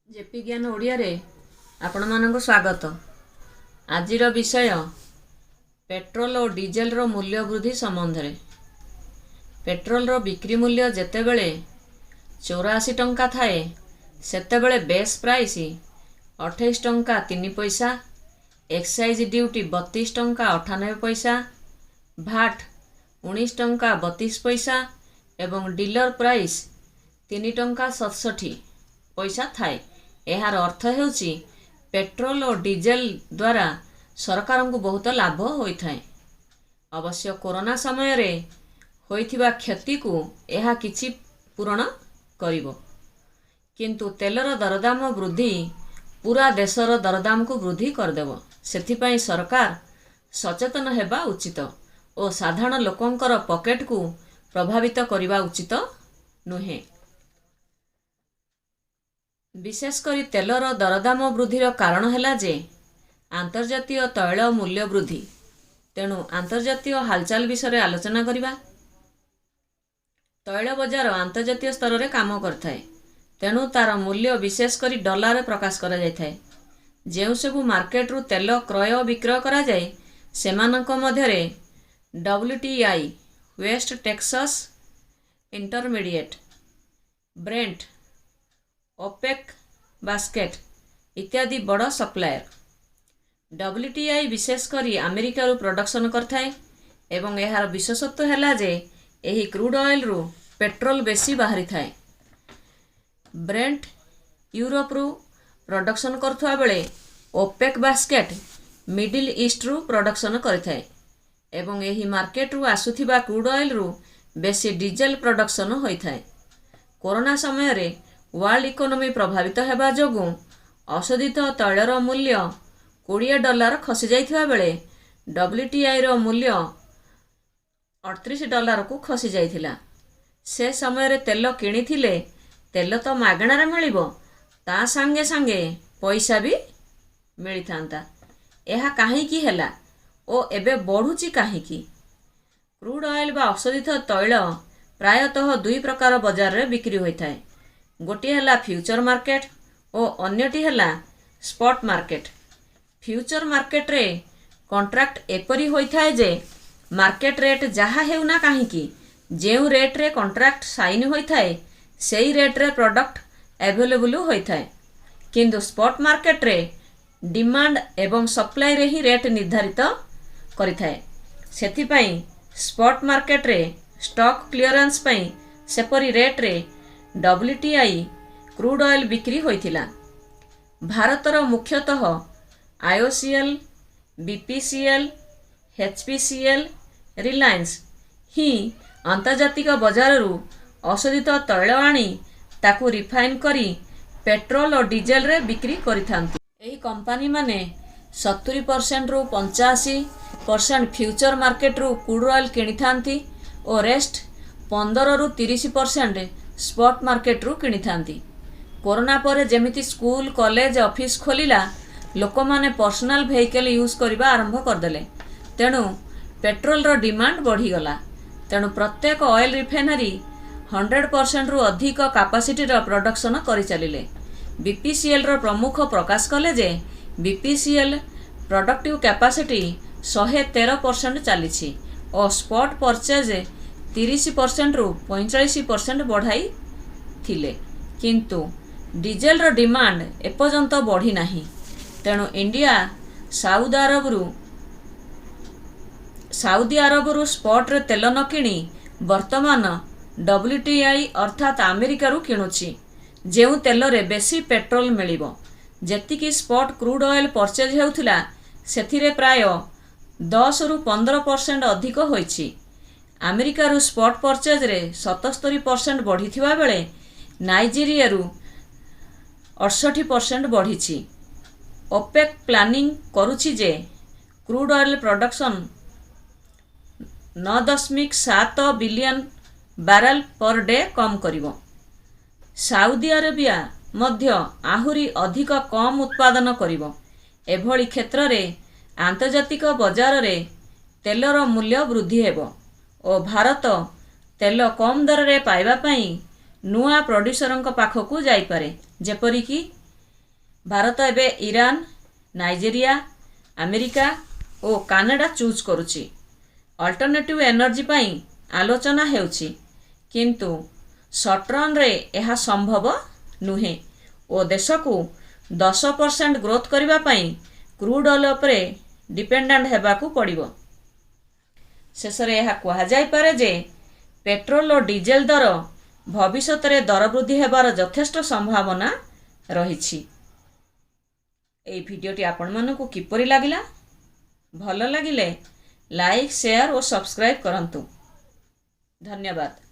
JP ଜ୍ଞାନ ଓଡ଼ିଆରେ ଆପଣମାନଙ୍କୁ ସ୍ୱାଗତ। ଆଜିର ବିଷୟ ପେଟ୍ରୋଲ ଓ ଡିଜେଲର ମୂଲ୍ୟ ବୃଦ୍ଧି ସମ୍ବନ୍ଧରେ। ପେଟ୍ରୋଲର ବିକ୍ରି ମୂଲ୍ୟ ଯେତେବେଳେ 84 ଟଙ୍କା ଥାଏ, ସେତେବେଳେ ବେସ୍ ପ୍ରାଇସ୍ 28 ଟଙ୍କା 3 ପଇସା, ଏକ୍ସାଇଜ୍ ଡ୍ୟୁଟି 32 ଟଙ୍କା 98 ପଇସା, ଭାଟ୍ 19 ଟଙ୍କା 32 ପଇସା ଏବଂ ଡିଲର ପ୍ରାଇସ୍ 3 ଟଙ୍କା 67 ପଇସା ଥାଏ। ଏହାର ଅର୍ଥ ହେଉଛି, ପେଟ୍ରୋଲ ଓ ଡିଜେଲ ଦ୍ୱାରା ସରକାରଙ୍କୁ ବହୁତ ଲାଭ ହୋଇଥାଏ। ଅବଶ୍ୟ କରୋନା ସମୟରେ ହୋଇଥିବା କ୍ଷତିକୁ ଏହା କିଛି ପୂରଣ କରିବ। କିନ୍ତୁ ତେଲର ଦରଦାମ ବୃଦ୍ଧି ପୁରା ଦେଶର ଦରଦାମକୁ ବୃଦ୍ଧି କରିଦେବ। ସେଥିପାଇଁ ସରକାର ସଚେତନ ହେବା ଉଚିତ ଓ ସାଧାରଣ ଲୋକଙ୍କର ପକେଟକୁ ପ୍ରଭାବିତ କରିବା ଉଚିତ ନୁହେଁ। ବିଶେଷ କରି ତେଲର ଦରଦାମ ବୃଦ୍ଧିର କାରଣ ହେଲା ଯେ ଆନ୍ତର୍ଜାତୀୟ ତୈଳ ମୂଲ୍ୟ ବୃଦ୍ଧି। ତେଣୁ ଆନ୍ତର୍ଜାତୀୟ ହାଲଚାଲ ବିଷୟରେ ଆଲୋଚନା କରିବା। ତୈଳ ବଜାର ଆନ୍ତର୍ଜାତୀୟ ସ୍ତରରେ କାମ କରିଥାଏ। ତେଣୁ ତାର ମୂଲ୍ୟ ବିଶେଷ କରି ଡଲାରରେ ପ୍ରକାଶ କରାଯାଇଥାଏ। ଯେଉଁସବୁ ମାର୍କେଟରୁ ତେଲ କ୍ରୟ ବିକ୍ରୟ କରାଯାଏ, ସେମାନଙ୍କ ମଧ୍ୟରେ WTI, West Texas Intermediate, Brent, OPEC basket ଇତ୍ୟାଦି ବଡ଼ ସପ୍ଲାୟର। ଡବ୍ଲ୍ୟୁଟିଆଇ ବିଶେଷ କରି ଆମେରିକାରୁ ପ୍ରଡକ୍ସନ କରିଥାଏ ଏବଂ ଏହାର ବିଶେଷତ୍ୱ ହେଲା ଯେ ଏହି କ୍ରୁଡ୍ ଅଏଲରୁ ପେଟ୍ରୋଲ ବେଶୀ ବାହାରିଥାଏ। ବ୍ରେଣ୍ଟ ୟୁରୋପରୁ ପ୍ରଡକ୍ସନ କରୁଥିବା ବେଳେ ଓପେକ୍ ବାସ୍କେଟ ମିଡିଲ୍ ଇଷ୍ଟରୁ ପ୍ରଡକ୍ସନ କରିଥାଏ ଏବଂ ଏହି ମାର୍କେଟରୁ ଆସୁଥିବା କ୍ରୁଡ୍ ଅଏଲରୁ ବେଶୀ ଡିଜେଲ ପ୍ରଡକ୍ସନ ହୋଇଥାଏ। କରୋନା ସମୟରେ ୱାର୍ଲଡ ଇକୋନୋମି ପ୍ରଭାବିତ ହେବା ଯୋଗୁଁ ଅଶୋଧିତ ତୈଳର ମୂଲ୍ୟ 20 ଡଲାର ଖସିଯାଇଥିବା ବେଳେ ଡବ୍ଲ୍ୟୁଟିଆଇର ମୂଲ୍ୟ 38 ଡଲାରକୁ ଖସି ଯାଇଥିଲା। ସେ ସମୟରେ ତେଲ କିଣିଥିଲେ ତେଲ ତ ମାଗଣାରେ ମିଳିବ, ତା ସାଙ୍ଗେ ସାଙ୍ଗେ ପଇସା ବି ମିଳିଥାନ୍ତା। ଏହା କାହିଁକି ହେଲା ଓ ଏବେ ବଢ଼ୁଛି କାହିଁକି? କ୍ରୁଡ୍ ଅଏଲ ବା ଅଶୋଧିତ ତୈଳ ପ୍ରାୟତଃ ଦୁଇ ପ୍ରକାର ବଜାରରେ ବିକ୍ରି ହୋଇଥାଏ। ଗୋଟିଏ ହେଲା ଫ୍ୟୁଚର ମାର୍କେଟ ଓ ଅନ୍ୟଟି ହେଲା ସ୍ପଟ୍ ମାର୍କେଟ। ଫ୍ୟୁଚର ମାର୍କେଟରେ କଣ୍ଟ୍ରାକ୍ଟ ଏପରି ହୋଇଥାଏ ଯେ ମାର୍କେଟ ରେଟ୍ ଯାହା ହେଉନା କାହିଁକି, ଯେଉଁ ରେଟ୍ରେ କଣ୍ଟ୍ରାକ୍ଟ ସାଇନ୍ ହୋଇଥାଏ, ସେଇ ରେଟ୍ରେ ପ୍ରଡକ୍ଟ ଆଭେଲେବୁଲ୍ ହୋଇଥାଏ। କିନ୍ତୁ ସ୍ପଟ୍ ମାର୍କେଟରେ ଡିମାଣ୍ଡ ଏବଂ ସପ୍ଲାଇରେ ହିଁ ରେଟ୍ ନିର୍ଦ୍ଧାରିତ କରିଥାଏ। ସେଥିପାଇଁ ସ୍ପଟ୍ ମାର୍କେଟରେ ଷ୍ଟକ୍ କ୍ଲିୟରାନ୍ସ ପାଇଁ ସେପରି ରେଟ୍ରେ ଡବ୍ଲ୍ୟୁଟିଆଇ କ୍ରୁଡ୍ ଅଏଲ ବିକ୍ରି ହୋଇଥିଲା। ଭାରତର ମୁଖ୍ୟତଃ ଆଇଓସିଏଲ୍, ବିପିସିଏଲ୍, ଏଚପିସିଏଲ୍, ରିଲାଏନ୍ସ ହିଁ ଆନ୍ତର୍ଜାତିକ ବଜାରରୁ ଅଶୋଧିତ ତୈଳ ଆଣି ତାକୁ ରିଫାଇନ୍ କରି ପେଟ୍ରୋଲ ଓ ଡିଜେଲରେ ବିକ୍ରି କରିଥାନ୍ତି। ଏହି କମ୍ପାନୀମାନେ 70 ପରସେଣ୍ଟରୁ 85% ଫ୍ୟୁଚର ମାର୍କେଟରୁ କ୍ରୁଡ୍ ଅଏଲ କିଣିଥାନ୍ତି ଓ ରେଷ୍ଟ 15ରୁ 30% ସ୍ପଟ୍ ମାର୍କେଟରୁ କିଣିଥାନ୍ତି। କରୋନା ପରେ ଯେମିତି ସ୍କୁଲ, କଲେଜ, ଅଫିସ ଖୋଲିଲା, ଲୋକମାନେ ପର୍ସନାଲ ଭେହିକଲ ୟୁଜ୍ କରିବା ଆରମ୍ଭ କରିଦେଲେ। ତେଣୁ ପେଟ୍ରୋଲର ଡିମାଣ୍ଡ ବଢ଼ିଗଲା। ତେଣୁ ପ୍ରତ୍ୟେକ ଅଏଲ ରିଫାଇନାରୀ 100 ପରସେଣ୍ଟରୁ ଅଧିକ କାପାସିଟିର ପ୍ରଡକ୍ସନ କରିଚାଲିଲେ। ବିପିସିଏଲ୍ର ପ୍ରମୁଖ ପ୍ରକାଶ କଲେ ଯେ ବିପିସିଏଲ୍ ପ୍ରଡକ୍ଟିଭ କାପାସିଟି 113% ଚାଲିଛି ଓ ସ୍ପଟ୍ ପରଚେଜ 30 ପରସେଣ୍ଟରୁ 45% ବଢ଼ାଇଥିଲେ। କିନ୍ତୁ ଡିଜେଲର ଡିମାଣ୍ଡ ଏପର୍ଯ୍ୟନ୍ତ ବଢ଼ିନାହିଁ। ତେଣୁ ଇଣ୍ଡିଆ ସାଉଦି ଆରବରୁ ସ୍ପଟରେ ତେଲ ନ କିଣି ବର୍ତ୍ତମାନ ଡବ୍ଲ୍ୟୁଟିଆଇ ଅର୍ଥାତ୍ ଆମେରିକାରୁ କିଣୁଛି, ଯେଉଁ ତେଲରେ ବେଶୀ ପେଟ୍ରୋଲ ମିଳିବ। ଯେତିକି ସ୍ପଟ୍ କ୍ରୁଡ୍ ଅଏଲ ପରଚେଜ ହେଉଥିଲା, ସେଥିରେ ପ୍ରାୟ 10ରୁ 15% ଅଧିକ ହୋଇଛି। ଆମେରିକାରୁ ସ୍ପଟ୍ ପରଚେଜରେ 77% ବଢ଼ିଥିବା ବେଳେ ନାଇଜେରିଆରୁ 68% ବଢ଼ିଛି। ଓପେକ୍ ପ୍ଲାନିଂ କରୁଛି ଯେ crude oil production 9.7 billion barrel per day କମ୍ କରିବ। ସାଉଦି ଆରବିଆ ମଧ୍ୟ ଆହୁରି ଅଧିକ କମ୍ ଉତ୍ପାଦନ କରିବ। ଏଭଳି କ୍ଷେତ୍ରରେ ଆନ୍ତର୍ଜାତିକ ବଜାରରେ ତେଲର ମୂଲ୍ୟ ବୃଦ୍ଧି ହେବ ଓ ଭାରତ ତେଲ କମ୍ ଦରରେ ପାଇବା ପାଇଁ ନୂଆ ପ୍ରଡ୍ୟୁସରଙ୍କ ପାଖକୁ ଯାଇପାରେ, ଯେପରିକି ଭାରତ ଏବେ ଇରାନ, ନାଇଜେରିଆ, ଆମେରିକା ଓ କାନାଡା ଚୁଜ୍ କରୁଛି। ଅଲ୍ଟରନେଟିଭ୍ ଏନର୍ଜି ପାଇଁ ଆଲୋଚନା ହେଉଛି, କିନ୍ତୁ ସର୍ଟ ରନ୍ରେ ଏହା ସମ୍ଭବ ନୁହେଁ ଓ ଦେଶକୁ 10% ଗ୍ରୋଥ୍ କରିବା ପାଇଁ କ୍ରୁଡ୍ ଅଏଲ୍ ଉପରେ ଡିପେଣ୍ଡାଣ୍ଟ ହେବାକୁ ପଡ଼ିବ। ଶେଷରେ ଏହା କୁହାଯାଇପାରେ ଯେ ପେଟ୍ରୋଲ ଓ ଡିଜେଲ ଦର ଭବିଷ୍ୟତରେ ଦର ବୃଦ୍ଧି ହେବାର ଯଥେଷ୍ଟ ସମ୍ଭାବନା ରହିଛି। ଏହି ଭିଡ଼ିଓଟି ଆପଣମାନଙ୍କୁ କିପରି ଲାଗିଲା? ଭଲ ଲାଗିଲେ ଲାଇକ୍, ସେୟାର ଓ ସବସ୍କ୍ରାଇବ୍ କରନ୍ତୁ। ଧନ୍ୟବାଦ।